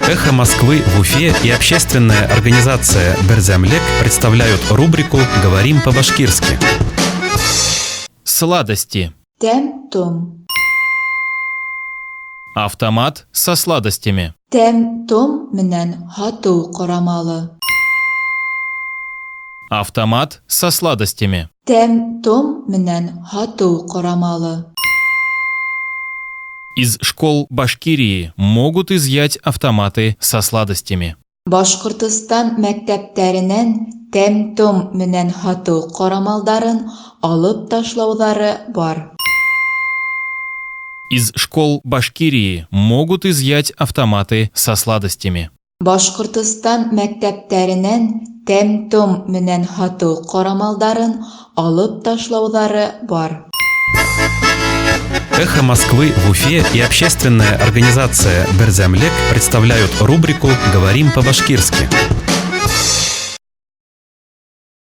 «Эхо Москвы» в Уфе и общественная организация «Берҙәмлек» представляют рубрику «Говорим по-башкирски». Сладости. Тәм-том. Автомат со сладостями. Тәм-том менән һатыу ҡорамалы. Автомат со сладостями. Тәм-том менән һатыу ҡорамалы. Из школ Башкирии могут изъять автоматы со сладостями. Башҡортостан мәктәптәренән тәм-том менән һатыу ҡорамалдарын алып ташлауҙары бар. Из школ Башкирии могут изъять автоматы со сладостями. Башҡортостан мәктәптәренән тәм-том менән һатыу ҡорамалдарын алып ташлауҙары бар. «Эхо Москвы» в Уфе и общественная организация «Берҙәмлек» представляют рубрику «Говорим по-башкирски».